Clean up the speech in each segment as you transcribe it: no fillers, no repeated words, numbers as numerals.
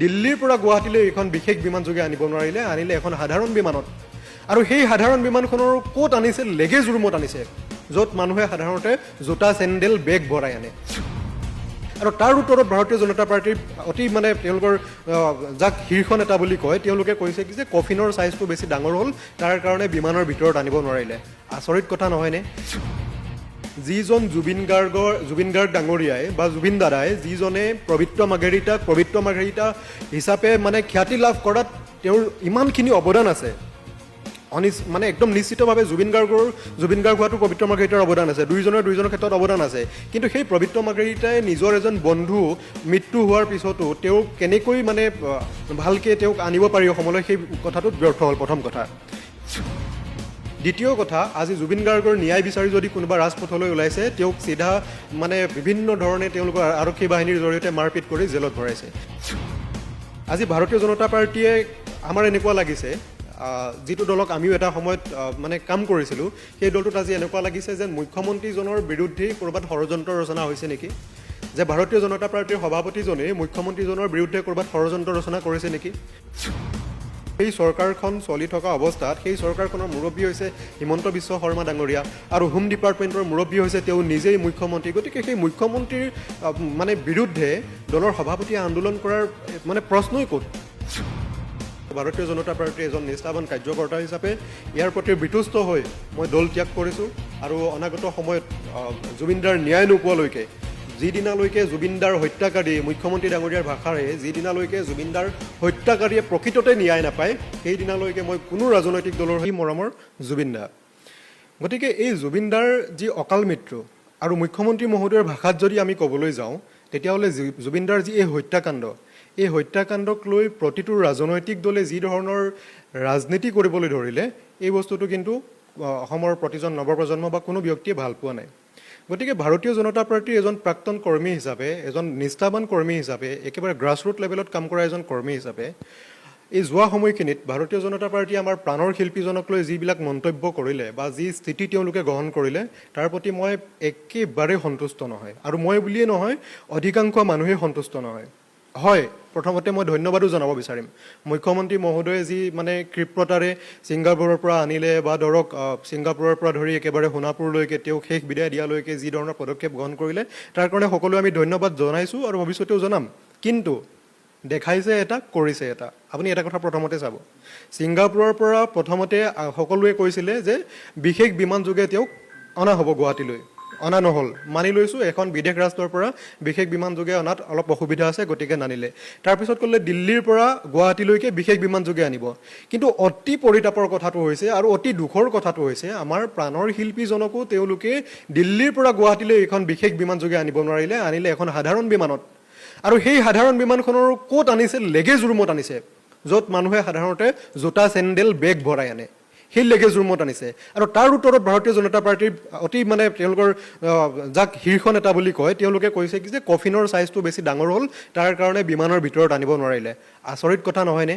দিল্লীৰ পৰা গুৱাহাটীলৈ এইখন বিশেষ বিমানযোগে আনিব নোৱাৰিলে, আনিলে এখন সাধাৰণ বিমানত। আৰু সেই সাধাৰণ বিমানখনৰ ক'ত আনিছে? লেগেজ ৰুমত আনিছে, য'ত মানুহে সাধাৰণতে জোতা, চেণ্ডেল, বেগ ভৰাই আনে। আৰু তাৰ উত্তৰত ভাৰতীয় জনতা পাৰ্টীৰ অতি মানে তেওঁলোকৰ যাক শীৰ্ষ নেতা বুলি কয়, তেওঁলোকে কৈছে কি যে কফিনৰ চাইজটো বেছি ডাঙৰ হ'ল, তাৰ কাৰণে বিমানৰ ভিতৰত আনিব নোৱাৰিলে। আচৰিত কথা নহয়নে? যিজন জুবিন গাৰ্গ ডাঙৰীয়াই বা জুবিন দাদাই, যিজনে পবিত্ৰ মাৰ্ঘেৰিটাক পবিত্ৰ মাৰ্ঘেৰিটা হিচাপে মানে খ্যাতি লাভ কৰাত তেওঁৰ ইমানখিনি অৱদান আছে, মানে একদম নিশ্চিতভাৱে জুবিন গাৰ্গ হোৱাটো পবিত্ৰ মাৰ্ঘেৰিটাৰ অৱদান আছে। দুইজনৰ দুইজনৰ ক্ষেত্ৰত অৱদান আছে। কিন্তু সেই পবিত্ৰ মাৰ্ঘেৰিটাই নিজৰ এজন বন্ধু মৃত্যু হোৱাৰ পিছতো তেওঁক কেনেকৈ মানে ভালকৈ তেওঁক আনিব পাৰি অসমলৈ, সেই কথাটোত ব্যৰ্থ হ'ল, প্ৰথম কথা। দ্বিতীয় কথা, আজি জুবিন গাৰ্গৰ ন্যায় বিচাৰি যদি কোনোবা ৰাজপথলৈ ওলাইছে, তেওঁক চিধা মানে বিভিন্ন ধৰণে তেওঁলোকৰ আৰক্ষী বাহিনীৰ জৰিয়তে মাৰপিট কৰি জেলত ভৰাইছে। আজি ভাৰতীয় জনতা পাৰ্টীয়ে আমাৰ এনেকুৱা লাগিছে, যিটো দলক আমিও এটা সময়ত মানে কাম কৰিছিলোঁ, সেই দলটোত আজি এনেকুৱা লাগিছে যেন মুখ্যমন্ত্ৰীজনৰ বিৰুদ্ধেই ক'ৰবাত ষড়যন্ত্ৰ ৰচনা হৈছে নেকি, যে ভাৰতীয় জনতা পাৰ্টীৰ সভাপতিজনেই মুখ্যমন্ত্ৰীজনৰ বিৰুদ্ধে ক'ৰবাত ষড়যন্ত্ৰ ৰচনা কৰিছে নেকি। সেই চৰকাৰখন চলি থকা অৱস্থাত সেই চৰকাৰখনৰ মুৰব্বী হৈছে হিমন্ত বিশ্ব শৰ্মা ডাঙৰীয়া আৰু হোম ডিপাৰ্টমেণ্টৰ মুৰব্বী হৈছে তেওঁ নিজেই মুখ্যমন্ত্ৰী। গতিকে সেই মুখ্যমন্ত্ৰীৰ মানে বিৰুদ্ধে দলৰ সভাপতিয়ে আন্দোলন কৰাৰ মানে প্ৰশ্নই ক'ত? ভাৰতীয় জনতা পাৰ্টীৰ এজন নিষ্ঠাবান কাৰ্যকৰ্তা হিচাপে ইয়াৰ প্ৰতি বিতুষ্ট হৈ মই দল ত্যাগ কৰিছোঁ। আৰু অনাগত সময়ত জুবিনদাৰ ন্যায় নোপোৱালৈকে, যিদিনালৈকে জুবিনদাৰ হত্যাকাৰী, মুখ্যমন্ত্ৰী ডাঙৰীয়াৰ ভাষাৰে, যিদিনালৈকে জুবিনদাৰ হত্যাকাৰীয়ে প্ৰকৃততে ন্যায় নাপায়, সেইদিনালৈকে মই কোনো ৰাজনৈতিক দলৰ সেই মৰমৰ জুবিনদা। গতিকে এই জুবিনদাৰ যি অকাল মৃত্যু আৰু মুখ্যমন্ত্ৰী মহোদয়ৰ ভাষাত যদি আমি ক'বলৈ যাওঁ, তেতিয়াহ'লে জুবিনদাৰ যি এই হত্যাকাণ্ড, এই হত্যাকাণ্ডক লৈ প্ৰতিটো ৰাজনৈতিক দলে যি ধৰণৰ ৰাজনীতি কৰিবলৈ ধৰিলে, এই বস্তুটো কিন্তু অসমৰ প্ৰতিজন নৱপ্ৰজন্ম বা কোনো ব্যক্তিয়ে ভাল পোৱা নাই। গতিকে ভাৰতীয় জনতা পাৰ্টীৰ এজন প্ৰাক্তন কৰ্মী হিচাপে, এজন নিষ্ঠাবান কৰ্মী হিচাপে, একেবাৰে গ্ৰাছৰুট লেভেলত কাম কৰা এজন কৰ্মী হিচাপে, এই যোৱা সময়খিনিত ভাৰতীয় জনতা পাৰ্টীয়ে আমাৰ প্ৰাণৰ শিল্পীজনক লৈ যিবিলাক মন্তব্য কৰিলে বা যি স্থিতি তেওঁলোকে গ্ৰহণ কৰিলে, তাৰ প্ৰতি মই একেবাৰে সন্তুষ্ট নহয়। আৰু মই বুলিয়ে নহয়, অধিকাংশ মানুহেই সন্তুষ্ট নহয়। হয়, প্ৰথমতে মই ধন্যবাদো জনাব বিচাৰিম মুখ্যমন্ত্ৰী মহোদয়ে যি মানে ক্ষিপ্ৰতাৰে ছিংগাপুৰৰ পৰা আনিলে বা ধৰক ছিংগাপুৰৰ পৰা ধৰি একেবাৰে সোণাপুৰলৈকে তেওঁক শেষ বিদায় দিয়ালৈকে যি ধৰণৰ পদক্ষেপ গ্ৰহণ কৰিলে, তাৰ কাৰণে সকলোৱে আমি ধন্যবাদ জনাইছোঁ আৰু ভৱিষ্যতেও জনাম। কিন্তু দেখাইছে এটা, কৰিছে এটা। আপুনি এটা কথা প্ৰথমতে চাব, ছিংগাপুৰৰ পৰা প্ৰথমতে সকলোৱে কৈছিলে যে বিশেষ বিমানযোগে তেওঁক অনা হ'ব গুৱাহাটীলৈ। অনা নহ'ল, মানি লৈছোঁ, এখন বিদেশ ৰাষ্ট্ৰৰ পৰা বিশেষ বিমানযোগে অনাত অলপ অসুবিধা আছে, গতিকে নানিলে। তাৰপিছত ক'লে দিল্লীৰ পৰা গুৱাহাটীলৈকে বিশেষ বিমানযোগে আনিব। কিন্তু অতি পৰিতাপৰ কথাটো হৈছে আৰু অতি দুখৰ কথাটো হৈছে, আমাৰ প্ৰাণৰ শিল্পীজনকো তেওঁলোকে দিল্লীৰ পৰা গুৱাহাটীলৈ এইখন বিশেষ বিমানযোগে আনিব নোৱাৰিলে, আনিলে এখন সাধাৰণ বিমানত। আৰু সেই সাধাৰণ বিমানখনৰ ক'ত আনিছে? লেগেজ ৰুমত আনিছে, য'ত মানুহে সাধাৰণতে জোতা, চেণ্ডেল, বেগ ভৰাই আনে, সেই লেগেজ ৰুমত আনিছে। আৰু তাৰ উত্তৰত ভাৰতীয় জনতা পাৰ্টীৰ অতি মানে তেওঁলোকৰ যাক শীৰ্ষ নেতা বুলি কয়, তেওঁলোকে কৈছে কি যে কফিনৰ চাইজটো বেছি ডাঙৰ হ'ল, তাৰ কাৰণে বিমানৰ ভিতৰত আনিব নোৱাৰিলে। আচৰিত কথা নহয়নে?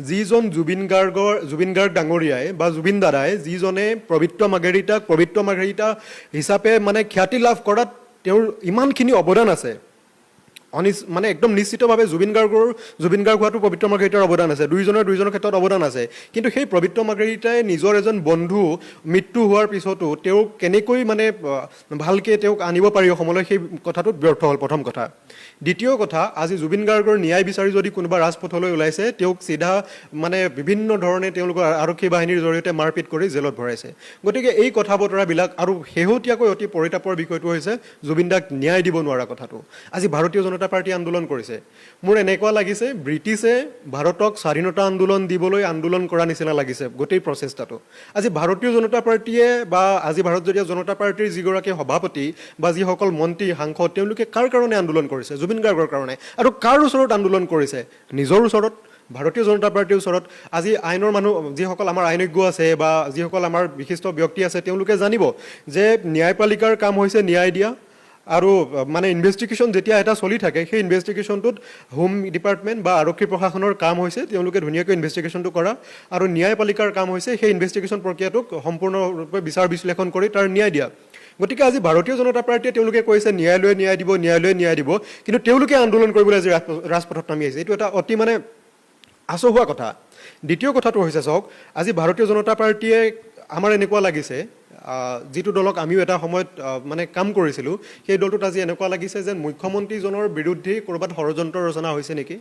যিজন জুবিন গাৰ্গ ডাঙৰীয়াই বা জুবিন দাদাই, যিজনে পবিত্ৰ মাৰ্ঘেৰিটাক পবিত্ৰ মাৰ্ঘেৰিটা হিচাপে মানে খ্যাতি লাভ কৰাত তেওঁৰ ইমানখিনি অৱদান আছে, মানে একদম নিশ্চিতভাৱে জুবিন গাৰ্গ হোৱাটো পবিত্ৰ মাৰ্ঘেৰিটাৰ অৱদান আছে। দুইজনৰ দুইজনৰ ক্ষেত্ৰত অৱদান আছে। কিন্তু সেই পবিত্ৰ মাৰ্ঘেৰিটাই নিজৰ এজন বন্ধু মৃত্যু হোৱাৰ পিছতো তেওঁক কেনেকৈ মানে ভালকৈ তেওঁক আনিব পাৰি অসমলৈ, সেই কথাটোত ব্যৰ্থ হ'ল, প্ৰথম কথা। দ্বিতীয় কথা, আজি জুবিন গাৰ্গৰ ন্যায় বিচাৰি যদি কোনোবা ৰাজপথলৈ ওলাইছে, তেওঁক চিধা মানে বিভিন্ন ধৰণে তেওঁলোকৰ আৰক্ষী বাহিনীৰ জৰিয়তে মাৰপিট কৰি জেলত ভৰাইছে। গতিকে এই কথা বতৰাবিলাক আৰু শেহতীয়াকৈ অতি পৰিতাপৰ বিষয়টো হৈছে জুবিন দাক ন্যায় দিব নোৱাৰা কথাটো। আজি ভাৰতীয় জনতা পাৰ্টী আন্দোলন কৰিছে। মোৰ এনেকুৱা লাগিছে, ব্ৰিটিছে ভাৰতক স্বাধীনতা আন্দোলন দিবলৈ আন্দোলন কৰা নিচিনা লাগিছে গোটেই প্ৰচেষ্টাটো। আজি ভাৰতীয় জনতা পাৰ্টীয়ে বা আজি ভাৰতীয় জনতা পাৰ্টীৰ যিগৰাকী সভাপতি বা যিসকল মন্ত্ৰী, সাংসদ, তেওঁলোকে কাৰ কাৰণে আন্দোলন কৰিছে? জুবিন গাৰ্গৰ কাৰণে। আৰু কাৰ ওচৰত আন্দোলন কৰিছে? নিজৰ ওচৰত, ভাৰতীয় জনতা পাৰ্টীৰ ওচৰত। আজি আইনৰ মানুহ, যিসকল আমাৰ আইনজ্ঞ আছে বা যিসকল আমাৰ বিশিষ্ট ব্যক্তি আছে, তেওঁলোকে জানিব যে ন্যায়পালিকাৰ কাম হৈছে ন্যায় দিয়া। আৰু মানে ইনভেষ্টিগেশ্যন যেতিয়া এটা চলি থাকে, সেই ইনভেষ্টিগেশ্যনটোত হোম ডিপাৰ্টমেণ্ট বা আৰক্ষী প্ৰশাসনৰ কাম হৈছে তেওঁলোকে ধুনীয়াকৈ ইনভেষ্টিগেশ্যনটো কৰা আৰু ন্যায়পালিকাৰ কাম হৈছে সেই ইনভেষ্টিগেশ্যন প্ৰক্ৰিয়াটোক সম্পূৰ্ণৰূপে বিচাৰ বিশ্লেষণ কৰি তাৰ ন্যায় দিয়া। গতিকে আজি ভাৰতীয় জনতা পাৰ্টীয়ে তেওঁলোকে কৈছে ন্যায়ালয়ে ন্যায় দিব, ন্যায়ালয়ে ন্যায় দিব, কিন্তু তেওঁলোকে আন্দোলন কৰিবলৈ আজি ৰাজপথত নামি আহিছে। এইটো এটা অতি মানে আচহুৱা কথা। দ্বিতীয় কথাটো হৈছে, চাওক, আজি ভাৰতীয় জনতা পাৰ্টীয়ে আমাৰ এনেকুৱা লাগিছে, যিটো দলক আমিও এটা সময়ত মানে কাম কৰিছিলোঁ, সেই দলটোত আজি এনেকুৱা লাগিছে যেন মুখ্যমন্ত্ৰীজনৰ বিৰুদ্ধে ক'ৰবাত ষড়যন্ত্ৰ ৰচনা হৈছে নেকি,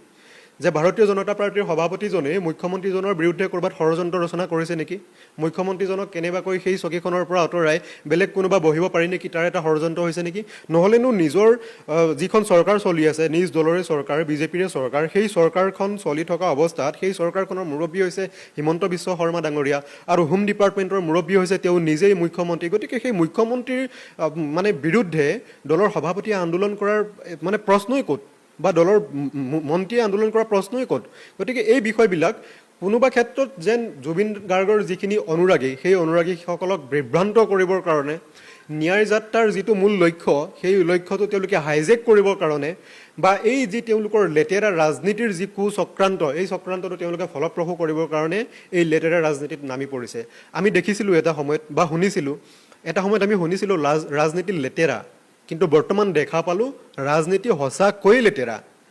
যে ভাৰতীয় জনতা পাৰ্টীৰ সভাপতিজনে মুখ্যমন্ত্ৰীজনৰ বিৰুদ্ধে ক'ৰবাত ষড়যন্ত্ৰ ৰচনা কৰিছে নেকি, মুখ্যমন্ত্ৰীজনক কেনেবাকৈ সেই চকীখনৰ পৰা আঁতৰাই বেলেগ কোনোবা বহিব পাৰি নেকি, তাৰ এটা ষড়যন্ত্ৰ হৈছে নেকি। নহ'লেনো নিজৰ যিখন চৰকাৰ চলি আছে, নিজ দলৰে চৰকাৰ, বিজেপিৰে চৰকাৰ, সেই চৰকাৰখন চলি থকা অৱস্থাত সেই চৰকাৰখনৰ মুৰব্বী হৈছে হিমন্ত বিশ্ব শৰ্মা ডাঙৰীয়া আৰু হোম ডিপাৰ্টমেণ্টৰ মুৰব্বী হৈছে তেওঁ নিজেই মুখ্যমন্ত্ৰী। গতিকে সেই মুখ্যমন্ত্ৰীৰ মানে বিৰুদ্ধে দলৰ সভাপতিয়ে আন্দোলন কৰাৰ মানে প্ৰশ্নই ক'ত, বা দলৰ মন্ত্ৰীয়ে আন্দোলন কৰাৰ প্ৰশ্নই ক'ত? গতিকে এই বিষয়বিলাক কোনোবা ক্ষেত্ৰত যেন জুবিন গাৰ্গৰ যিখিনি অনুৰাগী, সেই অনুৰাগীসকলক বিভ্ৰান্ত কৰিবৰ কাৰণে, ন্যায় যাত্ৰাৰ যিটো মূল লক্ষ্য, সেই লক্ষ্যটো তেওঁলোকে হাইজেক কৰিবৰ কাৰণে, বা এই যি তেওঁলোকৰ লেতেৰা ৰাজনীতিৰ যি কুচক্ৰান্ত, এই চক্ৰান্তটো তেওঁলোকে ফলপ্ৰসূ কৰিবৰ কাৰণে এই লেতেৰা ৰাজনীতিত নামি পৰিছে। আমি দেখিছিলোঁ এটা সময়ত বা শুনিছিলোঁ, এটা সময়ত আমি শুনিছিলোঁ ৰাজনীতি লেতেৰা, কিন্তু বৰ্তমান দেখা পালোঁ ৰাজনীতি সঁচাকৈয়ে লেতেৰা।